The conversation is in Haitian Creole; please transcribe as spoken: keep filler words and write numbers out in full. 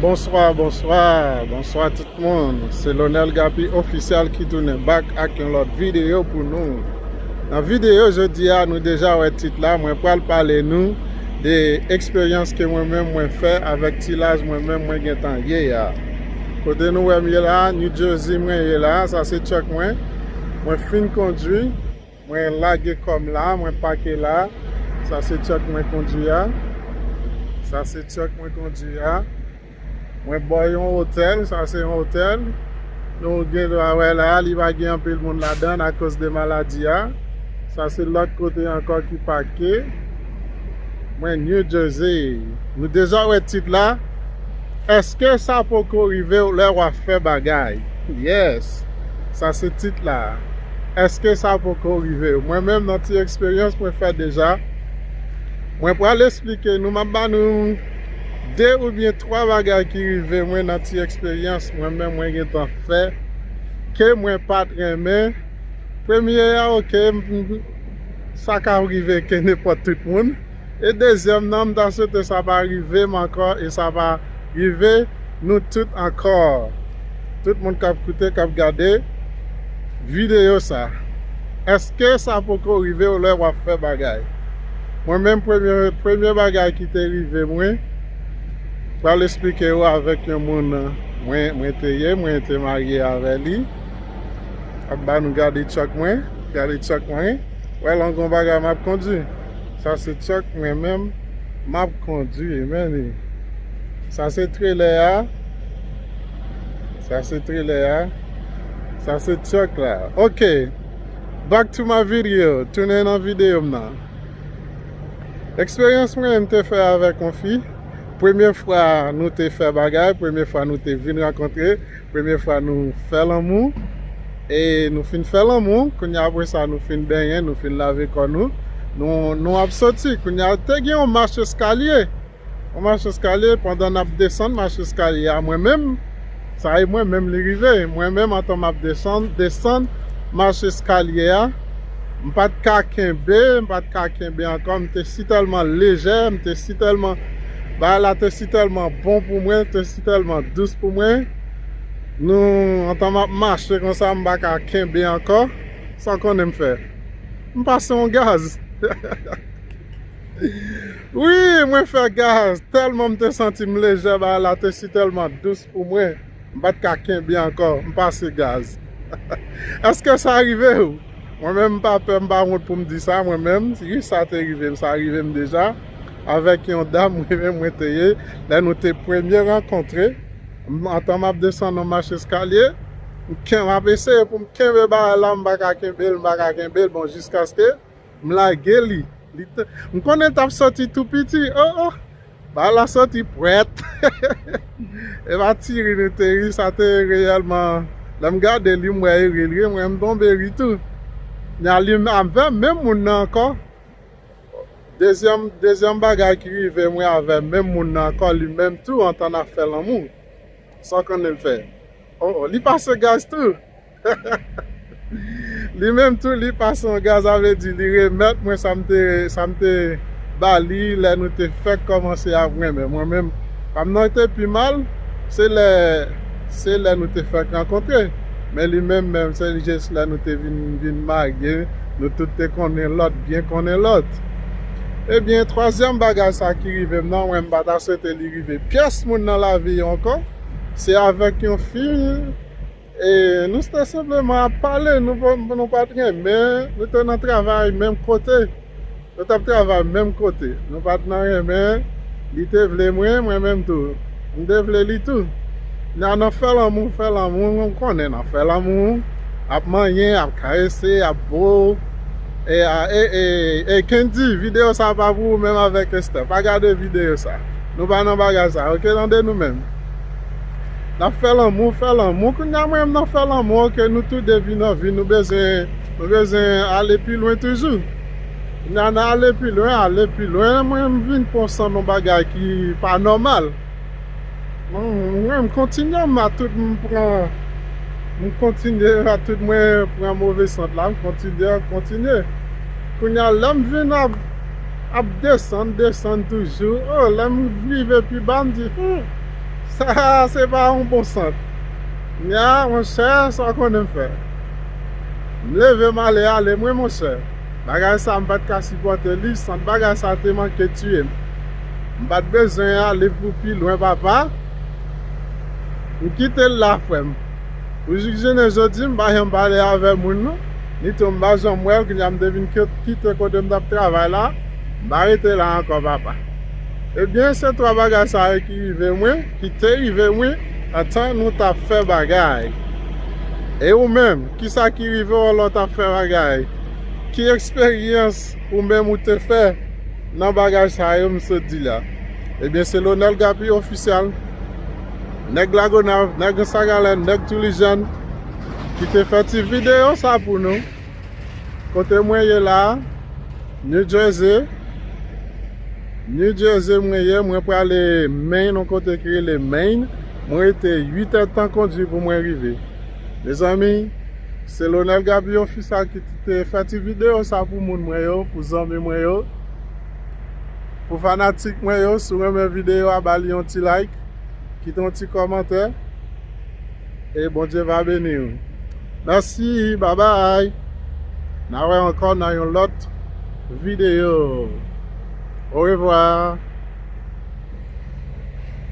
Bonswa, bonswa, bonswa tout moun. Se Lonel Gapi Official ki tounen back ak yon lòt videyo pou nou. Nan videyo jodi a, nou deja wè tit la, mwen pral pale nou de eksperyans ke mwen menm mwen fè avèk ti laj mwen menm mwen gentan ye a. Kote nou wè m ye la, New Jersey mwen ye la, sa se truck mwen. Mwen fin kondwi, mwen lage kò m la, mwen pake la. Sa se truck mwen kondwi a. Sa se truck mwen kondwi a. Mwen bò yon otèl, sa se yon otèl. Nou gen dwa wè la, li pa gen anpil moun ladan akoz de maladi a. Sa se lòt kote ankò ki pake. Mwen New Jersey. Nou deja wè tit la. Èske sa poko rive w lè w ap fè bagay? Yes. Sa se tit la. Èske sa poko rive w? Mwen menm nan ti eksperyans mwen fè deja. Mwen pral eksplike nou, m ap ba nou de oubyen twa bagay ki rive mwen nan ti eksperyans mwen menm mwen gentan fè ke mwen pa t renmen. Premye a, oke, m- m- sa ka rive ke nenpòt tout moun. E dezyèm nan, m ta swete sa pa rive m ankò e sa pa rive nou tout ankò. Tout moun k ap koute, k ap gade videyo sa. Èske sa poko rive w lè w ap fè bagay? Mwen menm, premye, premye bagay ki te rive mwen, pral eksplike w avèk yon moun mwen, mwen te ye, mwen te marye avè li. Ap ba nou gade truck mwen, gade truck mwen. Wè, lan gon bagay m ap kondwi. Sa se truck mwen menm, m ap kondwi, men li. Sa se trelè a. Sa se trelè a. Sa se truck la. Ok. Back to my video. Tounen nan videyo m nan. Eksperyans mwen m te fè avèk yon fi. Premye fwa nou te fè bagay, premye fwa nou te vin rankontre, premye fwa nou fè lanmou. E nou fin fè lanmou, kounye a apre sa nou fin benyen, nou fin lave kò nou. Nou, nou ap soti, kounye a te gen yon mach eskalye. Yon mach eskalye, pandan n ap desann mach eskalye a, mwen menm, sa e mwen menm li rive. Mwen menm, antan m ap desann, desann mach eskalye a, m pa t ka kenbe, m pa t ka kenbe ankò, m te si tèlman lejè, m te si tèlman, bagay la te si tèlman bon pou mwen, te si tèlman dous pou mwen. Nou, antan m ap mache konsa, m pa ka kenbe ankò, sa w konnen m fè? M pase yon gaz. Wi, mwen fè gaz. Tèlman m te santi m lejè, bagay la te si tèlman dous pou mwen. M pa t ka kenbe ankò. M pase gaz. Èske sa rive w? Mwen menm, m pa pè, m pa wont pou m di sa. Mwen menm, wi, sa te rive m. Sa rive m deja. Avèk yon dam, mwen menm, mwen te ye. Lè nou te premye rankontre, m- antan m ap desann yon mach eskalye, m ken- m ap eseye pou m kenbe bagay la, m pa ka kenbe l, m pa ka kenbe l. Bon, jiskaske m lage li. Li te- m konnen l t ap soti tou piti. Oh, oh. Bagay la soti pwèt. E pa ti ri nou te ri, sa te reyèlman. Lè m gade li, m wè e ri l ye, mwen m tonbe ri tou. Nya li avè menm moun nan ankò. Dezyèm, dezyèm bagay ki rive mwen avè menm moun nan ankò, li menm tou, antan n ap fè lanmou. Sa w konnen l fè? Oh, oh, li pase gaz tou. Li menm tou, li pase yon gaz, sa vle di li remèt mwen sa m te, sa m te ba li lè nou te fèk kòmanse ap renmen. Mwen menm, pa m nan te pi mal, se lè, se lè nou te fèk rankontre. Men li menm, menm, se jis lè nou te vin, vin marye, nou tout te konnen lòt, byen konnen lòt. Ebyen, twazyèm bagay sa ki rive m nan, mwen m pa ta swete li rive pyès moun nan lavi yo ankò. Se avèk yon fi, e nou te senpleman ap pale, nou pa, nou pa t renmen, nou te nan travay menm kote. Nou t ap travay menm kote. Nou pa t nan renmen, li te vle mwen, mwen menm tou. M te vle li tou. Nan, nan fè lanmou, fè lanmou, ou konnen nan fè lanmou, ap manyen, ap karese, ap bo. E, a, e, e, e, Kendy, videyo sa pa pou ou menm avèk Esther. Pa gade videyo sa. Nou pa nan bagay sa, oke, tande nou menm. N ap fè lanmou, fè lanmou. Kounye a mwen menm nan fè lanmou, oke, nou tou de vin anvi, nou bezwen, nou bezwen ale pi lwen toujou. Kounye a n ale pi lwen, ale pi lwen, mwen m vin pran san nan bagay ki pa nòmal. Mwen, mwen m kontinye, m a tout m pran, m kontinye a tout mwen pran move sant la, m kontinye, kontinye. Kounye a lè m vin ap, ap desann, desann toujou. Oh, lè m rive pi ba, m di, hmm, Sa se pa yon bon sant. Nya, monchè, sa w konnen m fè. M leve, m ale, ale mwen, monchè. Bagay sa, m pa t ka sipòte li, sant bagay sa te manke tiye m. M pa t bezwen ale pou pi lwen, papa. M kite l la, frè m. Pou jik jounen jodi, m pa janm pale avè moun, non. Nitou m pa janm wè l, kounye a m te vin kit-, kite kote m t ap travay la. M pa rete la ankò, papa. Ebyen, se twa bagay sa yo ki rive mwen, ki te rive mwen, antan nou t ap fè bagay. E ou menm, kisa ki rive w lè w t ap fè bagay? Ki eksperyans ou menm ou te fè nan bagay sa yo m sot di la? Ebyen, se Lonel Gaby Official, nèg Lagonav, nèg Anse à Galets, nèg Tulijan, ki te fè ti videyo sa pou nou. Kote mwen ye la, New Jersey. New Jersey mwen ye, mwen prale Maine, yon kote ki rele Maine. Mwen rete uit èdtan kondui pou mwen rive. Mezanmi, se Lonel Gaby Official ki te fè ti videyo sa pou moun mwen yo, pou zanmi mwen yo, pou fanatik mwen yo. Si w renmen videyo a, ba li yon ti like, kite yon ti kòmantè. E Bondye va beni w. Mèsi, babay. N a wè ankò nan yon lòt videyo. Orevwa.